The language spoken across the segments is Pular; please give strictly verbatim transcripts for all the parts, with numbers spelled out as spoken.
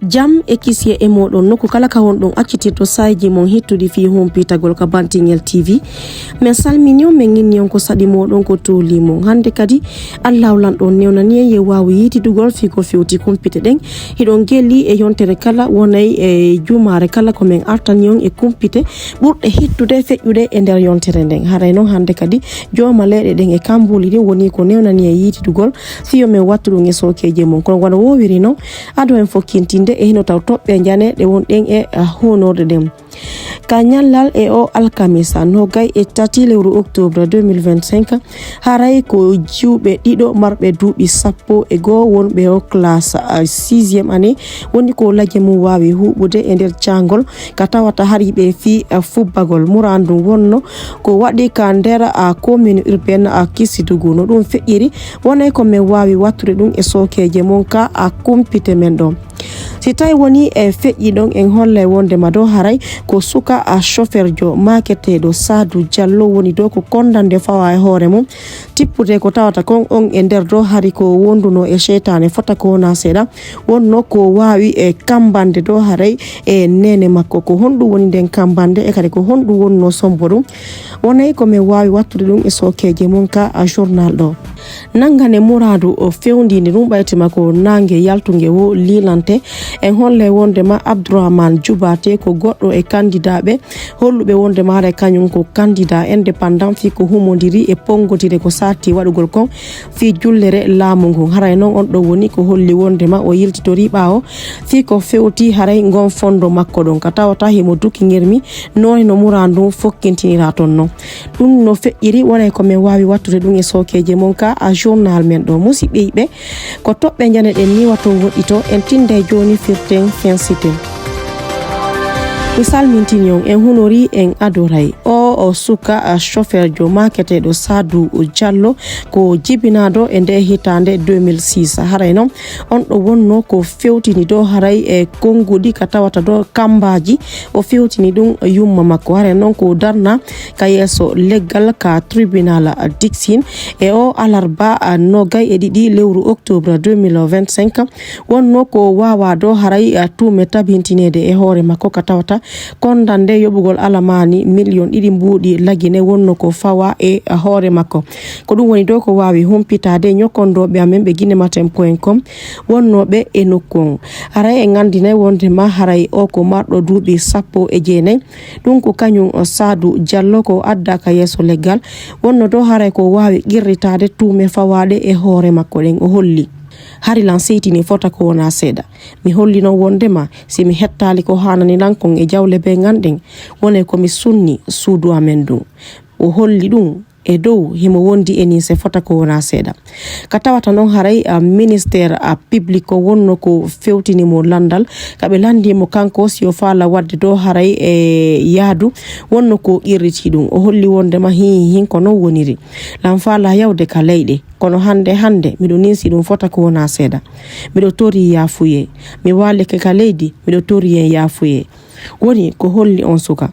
Jam e kisiyee e mooɗon nokku kala ka wonɗon accitirɗo saa'iiji mon hittuɗi fii humpitagol ka Bantingel T V. Men salminii on, men inni on ko saɗi mooɗon, ko toolii mon. Hannde kadi, Allaahu Lanɗo on newnanii en yo waawu yiitidugol fii ko fewti kumpite ɗen. Hiɗon gelli e yontere kala, wonay e jumaare kala ko men artani on e kumpite ɓurɗe hittude feƴƴude e nder yontere nden. Haray non hannde kadi, jooma leyɗe ɗen e kambuuli ɗin woni ko newnanii en yiitidugol fii yo men wattu ɗum e sookeeje mum. Kono wano woowiri non, ado en fokkintinde e hino taw toɓɓe njane ɗe wonɗen e, ah, honorde ɗen. Ka ñallal e o alkamisa, nogay e tati lewru octobre deux mille vingt-cinq, haray ko jiwɓe ɗiɗo marɓe duuɓi sappo e goo wonɓe o classe, ah, sixième année woni ko lajje mum waawi huuɓude e nder caangol ka tawata hari ɓe fii, ah, fubbagol. Muraadu wonno ko waɗi ka nder, ah, commune urbaine, ah, Kisidugu. No ɗum feƴƴiri, wonay ko men waawi wattude ɗum e sookeeje mon ka, ah, kumpite men ɗo. Si tawi woni e feƴƴi ɗon, en hollay wonde ma ɗo haray ko suka a chauffeurjo maaketeeɗo Saadu Jallo woni ɗo ko kondande fawa e hoore mum, tippude ko tawata kon on e nder ɗo hari ko wonduno e seytaane fota ko wona seeɗa, wonno ko waawi e kambande ɗo haray e neene makko. Ko honɗum woni nden kambande e kadi ko honɗum wonno sombo ɗum? Wonay ko men waawi wattude ɗum e sookeeje mum ka a journal ɗo. Nangane muraadu o fewndinde ɗum ɓaytima ko naange yaltunge wo liilante. En holle wondema Abdourahmane Djoubate ko goɗɗo e kandidaaɓe holluɓe wondema haray kañum ko kandidaa indépendant fii ko humondiri e pongotire ko saatti waɗugol kon fii jullere laamu ngun. Haray non on ɗon woni ko holli wondema o yiltitori ɓaawo fii ko fewti haray ngon fondo makko ɗon ka tawata himo duki ngermi noone no muraadu ndun fokkintinira ton non. Ɗum no feƴƴiri, wonay ko men waawi wattude ɗum e sookeeje mon ka a journal men ɗo. Musiɓɓe yiɓɓe, ko toɓɓe njane ɗen ni wato woɗɗito, en tinday jooni firten fensiten. Mi salmintini on, en hunori, en adoray. O, o suka, a, chauffeurjo maaketeeɗo Saadu Jallo, ko jibinaaɗo e nde hitaande deux mille six. Haray non, on ɗo wonno ko fewtini ɗo haray e konnguɗi ka tawata ɗo kambaaji, o fewtini ɗum yumma makko. Haray non ko darna ka yeeso leggal ka tribunal Dixine e o alarba nogay e ɗiɗi lewru octobre deux mille vingt-cinq. Wonno ko waawaa ɗo haray tuume tabintineede e hoore makko ka tawata kondande yoɓugol alamaani miliyon ɗiɗi mbuuɗi lagine wonno ko fawa e hoore makko. Ko ɗum woni ɗo ko waawi humpitaade ñokkondooɓe amen ɓe guinematin point com wonnooɓe e nokku on. Haray en anndinay wonde ma haray o ko marɗo duuɓi sappo e jeenay. Ɗum ko kañum o Saadu Jallo ko adda ka yeeso leggal. Wonno ɗo haray ko waawi qirritaade tuume fawaaɗe e hoore makko ɗen. O holli. Hari lan seytini fota ko wonaa seeɗa. Mi holli non wonde ma si mi hettaali ko haanani lan kon e jawle ɓe nganɗen, wonay ko mi sunni suudu amen ndun. O holli ɗum e dow himo wondi e nin se fota ko wonaa seeɗa. Ka tawata non haray, a, ministère, a, public ko wonno ko fewtini mo landal, ka ɓe landi mo kanko si o faala wadde ɗo haray e yaadu, wonno ko qirriti ɗum. O holli wonde ma hin, hin ko non woniri. Lan faala yawde ka leyɗe, kono hande, hande miɗo ninsi ɗum fota ko wonaa seeɗa. Miɗo tori yaafuyee. Mi waalike ka leydi, miɗo tori en yaafuyee. Woni ko holli on suka.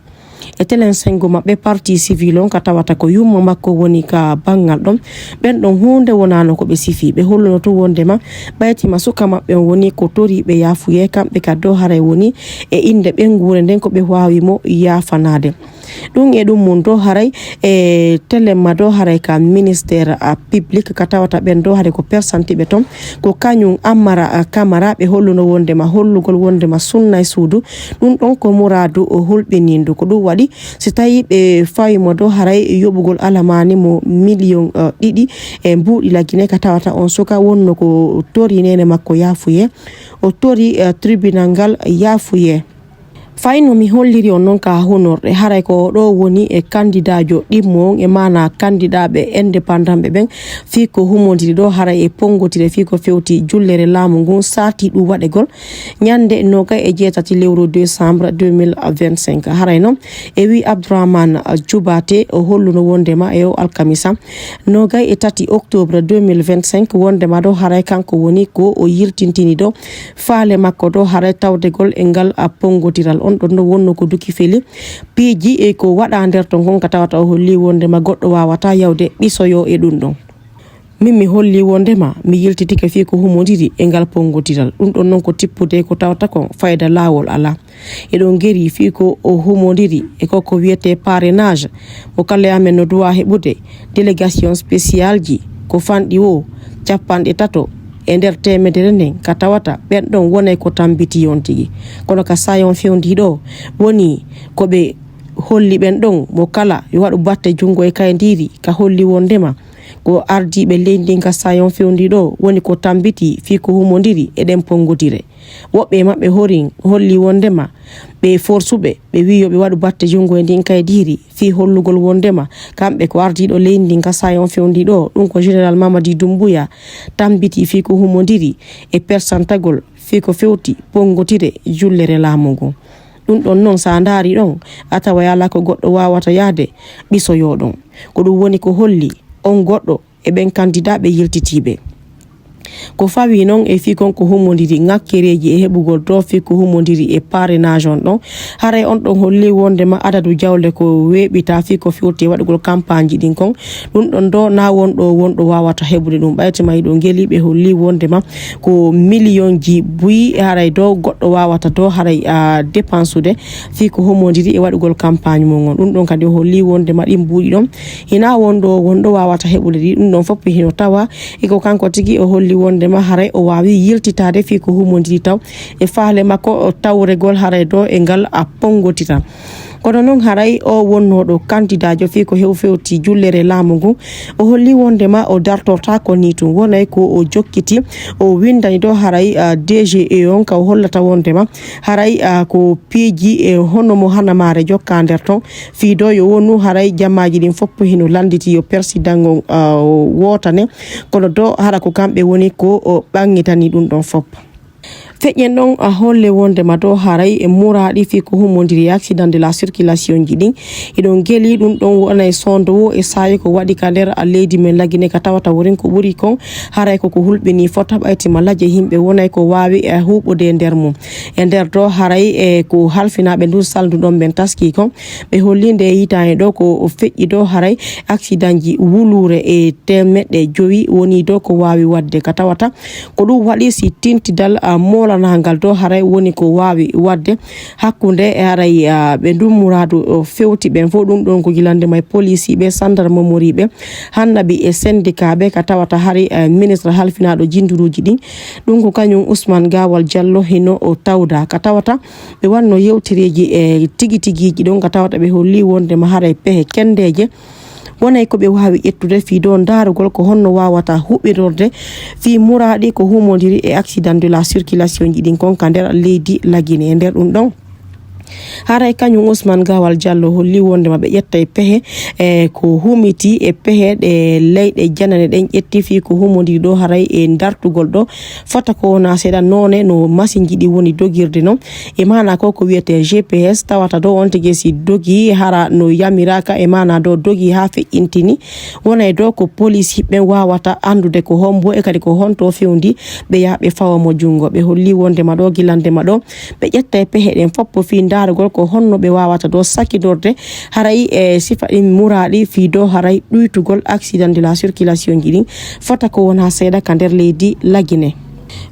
E telen sengo maɓɓe parti civil on ka tawata ko yumma makko woni ka banngal ɗon, ɓen ɗon huunde wonaano ko ɓe sifi. Ɓe holluno tun wondema ɓaytima suka maɓɓe on woni ko toriiɓe yaafuyee, kamɓe ka dow haray woni e innde ɓeynguure nden ko ɓe waawi mo yaafanaade. Ɗum e ɗum mun dow haray e telen ma dow haray ka ministère, a, public ka tawata ɓen dow haray ko persantiɓe ton. Ko kañum Amara, a, Kamara ɓe holluno wondema hollugol wondema sunna e suudu. Ɗum ɗon ko muraadu o hulɓinindu. Ko ɗum waɗi, si tawii ɓe fawii mo dow haray yoɓugol alamaani mo miliyon, eh, ɗiɗi e mbuuɗi lagine ka tawata on suka wonno ko tori neene makko yaafuyee. O tori, eh, tribunal ngal yaafuyee. Fay no mi holliri on non ka hunorɗe, haray ko ɗo woni e kandidaajo ɗimmo on, e maanaa kandidaaɓe indépendantɓe ɓen, fii ko humondiri ɗo haray e pongotire fii ko fewti jullere laamu ngun saati ɗum waɗegol. Ñannde nogay e jeetati lewru décembre deux mille vingt-cinq, haray non e wi Abdourahmane Djoubate, o holluno wondema e o alkamisa nogay e tati octobre deux mille vingt-cinq wondema ɗo haray kanko woni ko o yiltintini ɗo faale makko ɗo haray tawdegol e ngal a ponngotiral. On ɗon no wonno ko duki feli piiji e ko waɗa nder ton kon ka tawata o holli wondema goɗɗo wawata yawde ɓisoyo e ɗum ɗon. Min mi holli wondema mi yiltitike fii ko humondiri e ngal ponngotiral. Ɗun ɗon non ko tippude ko tawata kon fayda laawol alaa. Eɗon geri fii ko o humondiri e ko ko wiyetee parrainage mo kala e amen no duwaa heɓude, délégation spécial ji ko fanɗi woo cappanɗe tato e nder teemedere nden ka tawata ɓen ɗon wonay ko tambitii on tigi. Kono ka saa'i on fewndii ɗoo woni ko ɓe holli ɓen ɗon mo kala yo waɗu batte junngo e kaydiiri ka holli wondema ko ardiiɓe leydi ndin ka saa'i on fewndii ɗoo woni ko tambitii fii ko humondiri e ɗen ponngotire. Woɓɓe e maɓɓe horin holli wondema ɓe forsuɓe, ɓe wi'i yo ɓe waɗu batte junngo e ndin kaydiiri fii hollugol wondema kamɓe ko ardiiɗo leydi ndin ka saa'i on fewndii ɗoo, ɗun ko Général Mamadi Doumbouya, tambitii fii ko humondiri e persantagol fii ko fewti ponngotire jullere laamu ngun. Ɗun ɗon non, si a ndaarii ɗon, a taway alaa ko goɗɗo waawata yahde ɓisoyoo ɗon. Ko ɗun woni ko holli on goɗɗo e ɓen kandidaaɓe yiltitiiɓe. Ko fawii non e fii kon ko humondiri ŋakkereeji e heɓugol ɗoo fii ko humondiri e parrainage on ɗon, haray on ɗon holli wondema adadu jawle ko weeɓitaa fii ko fewti e waɗugol kampaañji ɗin kon, ɗun ɗon ɗoo na won ɗoo won ɗo waawata heɓude ɗun. Ɓay tima hiɗon geli ɓe holli wondema ko miliyonji buy, haray ɗoo goɗɗo waawata ɗoo haray, a, dépensude fii ko humondiri e waɗugol kampaañ mun on. Ɗun ɗon kadi o holli wondema ɗin buuɗi ɗon hinaa won ɗo won ɗo waawata heɓude ɗi. Ɗun ɗon fof hino tawa e ko kanko tigi o holli wondema haray o waawi yiltitaade fii ko humondiri taw e faale makko o tawregol haray ɗoo e ngal a ponngotira. Kono non haray o wonnooɗo kandidaajo fii ko hew fewti jullere laamu ngun, o holli wondema o dartortaako nii tun, wonay ko o jokkiti, o winndani ɗoo haray, a, D G E on ka o hollata wondema haray, a, ko piiji e hono mo hanamaare jokkaa nder ton, fii ɗoo yo wonu haray jamaaji ɗin fof hino lannditi yo persidan on, a, wootane, kono ɗoo hara ko kamɓe woni ko o ɓanngitani ɗun ɗon fof. Feƴƴen ɗon a holle wondema ɗoo haray e muraaɗi fii ko humondiri e accident de la circulation ji ɗin. Hiɗon geli ɗun ɗon wona e sondo wo e saayi ko waɗi ka nder a leydi men Lagine ka tawata worin ko ɓuri kon haray ko ko hulɓinii fota ɓayti ma laje yimɓe wonay ko waawi e huuɓude e nder mum. E nder ɗoo haray e ko halfinaaɓe ndun salndu ɗon ɓen taskii kon. Ɓe holli nde yitaande ɗoo ko o feƴƴi ɗoo haray accident ji wuluure e teemeɗɗe jowi woni ɗoo ko waawi waɗde ka tawata Ko ɗun waɗi si tintidal, a, moolanaangal ɗoo haray woni ko waawi waɗde hakkunde e haray, a, ɓe ndun muraadu, o, fewti ɓen fof. Ɗun ɗon ko jilande may polisiiɓe, sandarmomoriiɓe, hannaɓi e sendikaaɓe ka tawata hari, a, ministre halfinaaɗo jinnduruuji ɗin. Ɗun ko kañun Usman Gaawal Jallo hino o tawda ka tawata ɓe wanno yewtereeji e tigi tigiiji ɗon ka tawata ɓe holli wondema haray pehe kendeeje Wonay ko ɓe waawi ƴettude fii ɗoo ndaarugol ko honno waawata huɓinorde fii muraaɗi ko humondiri e accident de la circulation ji ɗin kon ka nder leydi Lagine. E nder ɗun ɗon, haray kañun Usman Gaawal Jallo holli wonde ma ɓe ƴetta e pehe, e ko humiti e pehe ɗe leyɗe janane ɗen ƴetti fii ko humondiri ɗoo haray e ndartugol ɗoo fota ko wonaa seeɗa noone no masinji ɗin woni dogirde non. E maanaa ko ko wiyetee G P S tawata ɗoo on tigi si dogii hara no yamiraaka, e maanaa ɗoo dogii haa feƴƴintini, wonay ɗoo ko police hiɓɓen waawata anndude ko hombo e kadi ko honto fewndi ɓe yaha ɓe fawa mo junngo. Ɓe holli wonde ma ɗoo gilande ma ɗoo ɓe ƴetta e pehe ɗen fof fii ndaarugol ko honno ɓe waawata ɗoo sakindorde haray e sifa ɗin muraaɗi fii ɗoo haray ɗuytugol accident de la circulation ji ɗin fota ko wonaa seeɗa ka nder leydi Lagine.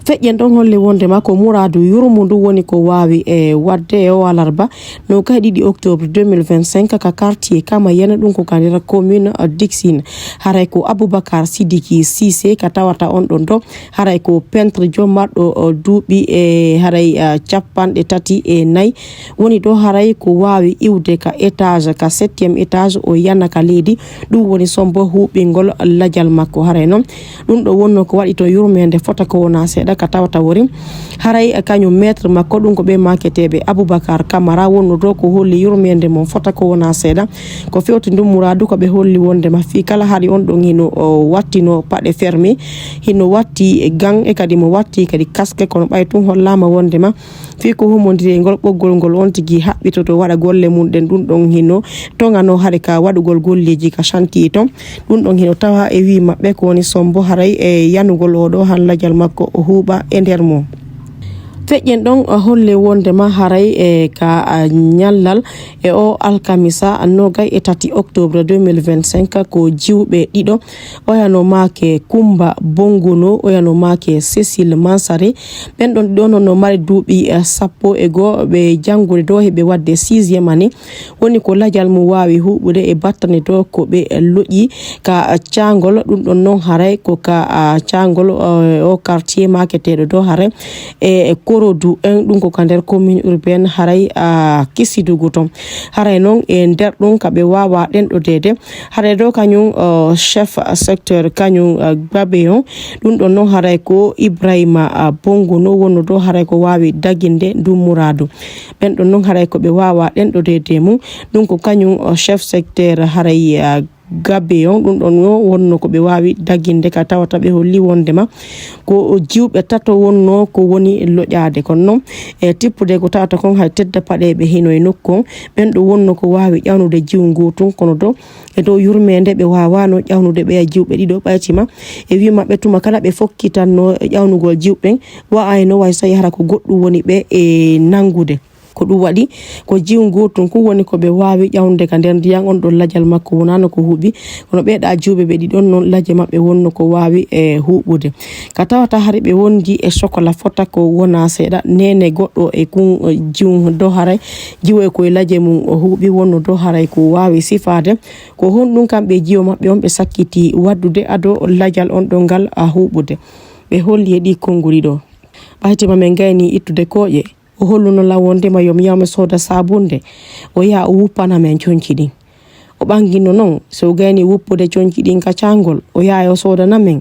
Feƴƴen ɗon holli wonde ma ko muraadu yurmundu woni ko waawi e waɗde e o alarba noogaye ɗiɗi octobre deux mille vingt-cinq ka quartier Kamayena, ɗun ko ka nder commune Dixine. Haray ko Aboubacar Sidiki Cissé ka tawata on ɗon ɗo, haray ko peintre jo marɗo, o, duuɓi e haray, a, capanɗe tati e nayi. Woni ɗoo haray ko waawi iwde ka étage, ka septième étage, o yana ka leydi. Ɗun woni sombo huuɓingol lajal makko. Haray non, ɗun ɗoo wonnoo ko waɗi ton yurmeende fota ko wonaa seeɗa ka tawata wori. Haray kañun maître makko, ɗun ko ɓe maaketeeɓe Aboubacar Camara wonnoo ɗoo ko holli yurmeende mon fota ko wonaa seeɗa. Ko fewti ndun muraadu ko ɓe holli wonde ma fii kala hari on ɗon hino o wattinoo paɗe fermi, hino watti gant e kadi mo watti kadi casque, kono ɓay tun hollaama wonde ma Fii ko humondiri e ngol ɓoggol ngol on tigi haɓɓitoto waɗa golle mun ɗen, ɗun ɗon hino toŋanoo hari ka waɗugol golleeji ka chantier ton. Ɗun ɗon hino tawa e wii maɓɓe ko woni sombo haray e yanugol oo ɗoo han lajal makko o huuɓa e nder mun. Feƴƴen ɗon, uh, holle wonde ma haray e ka, uh, ñallal e o alkamisa, uh, nogay e tati octobre deux mille vingt-cinq, ko jiwɓe ɗiɗo, oyano maake Kumba Bongono, oyano maake Cécile Mansare. Ɓen ɗon ɗiɗo non no mari duuɓi, uh, sappo e goo, ɓe janngude ɗo heɓe waɗde sixième année. Woni ko lajal mum waawi huuɓude e battane ɗo ko ɓe loƴƴi ka caangol. Ɗum ɗon non haray ko ka, a, caangol, o, o quartier maaketeeɗo ɗo haray e Korodu en, ɗum ko ka nder commune urbaine haray, a, Kisidugu ton. Haray non e nder ɗum ka ɓe waawa ɗenɗodeede. Haray ɗo kañum, o, chef secteur kañum, a, Babe on. Ɗum ɗon non haray ko Ibrahima, a, Bongo no wonno ɗo haray ko waawi daginde ndu muraadu. Ɓen ɗon non haray ko ɓe waawa ɗenɗodeede e mum. Ɗum ko kañum, o, chef secteur haray, a, Gabe on. Ɗum ɗon no wonno ko ɓe waawi daginde ka tawata ɓe holli wondema ko jiwɓe tato wonno ko woni loƴaade. Kono non e tippude ko tawata kon hay tedda paɗe ɓe hino e nokku on. Ɓen ɗo wonno ko waawi ƴawnude jiwu nguu tun, kono do e dow yurmeende ɓe waawano ƴawnude ɓeya jiwɓe ɗiɗo ɓaytima e wi'i maɓɓe tuma kala ɓe fokkitanno ƴawnugol jiwɓe ɓen. Wa'ayno way so yahra ko goɗɗum woni ɓe e nanngude. Ko ɗum waɗi ko jiwu nguu tun kun woni ko ɓe waawi ƴawnude ka nder ndiyan on ɗon lajal makko wonaano ko huuɓi. Kono ɓeeɗa jiwɓe ɓe ɗiɗon non laje maɓɓe wonno ko waawi e huuɓude. Ka tawata hari ɓe wondi e sokola fota ko wona seeɗa. Nene goɗɗo e kun, eh, jiwu do haray jiwoy koye laje mum o huuɓi wonno do haray ko waawi sifaade. Ko honɗum kamɓe jiwo maɓɓe on ɓe sakkiti waddude ado lajal on ɗon ngal a huuɓude? Ɓe holli e ɗi konguɗi ɗo. Ɓaytima men gayni ittude kooƴe. O holluno lan wondema yo mi yaw mi sooda saabunde, o yaha o wuppana men conci ɗin. O ɓanginno non, si o gayni wuppude conci ɗin ka caangol, o yaha o soodana men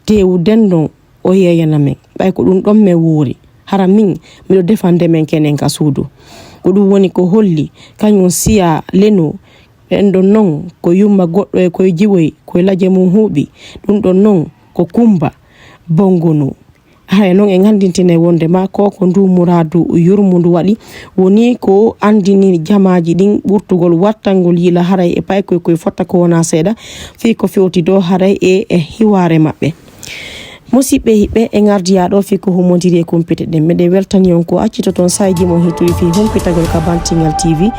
teewu denndon, o yeeyana men. Ɓay ko ɗum ɗon men wuuri, hara min, miɗo defande men kenen ka suudu. Ko ɗum woni ko holli, kañum siya lenu, ɓen ɗon non, ko yumma goɗɗo e koye jiwoy, koye laje mum huuɓi, ɗum ɗon non, ko Kumba, Bongo nu. Haya non en anndintine wonde ma ko ko ndu muraadu yurmundu waɗi, woni ko anndini jamaaji ɗin ɓurtugol wattangol yila haray e paykoy koy fotta ko wona seeɗa, fii ko fewti dow haray e, e hiwaare maɓɓe. Musidɓe hiɓɓe, en ardiya ɗo fii ko humondiri e kumpite ɗen. Meɗen weltani on ko accitoton sayji mon hittuɗi fii humpitagol ka Bantingal T V.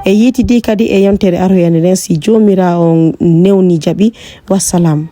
E yiitidi kadi e yontere aroyande nden si Joomiraawo on newni jaɓi. Wassalam.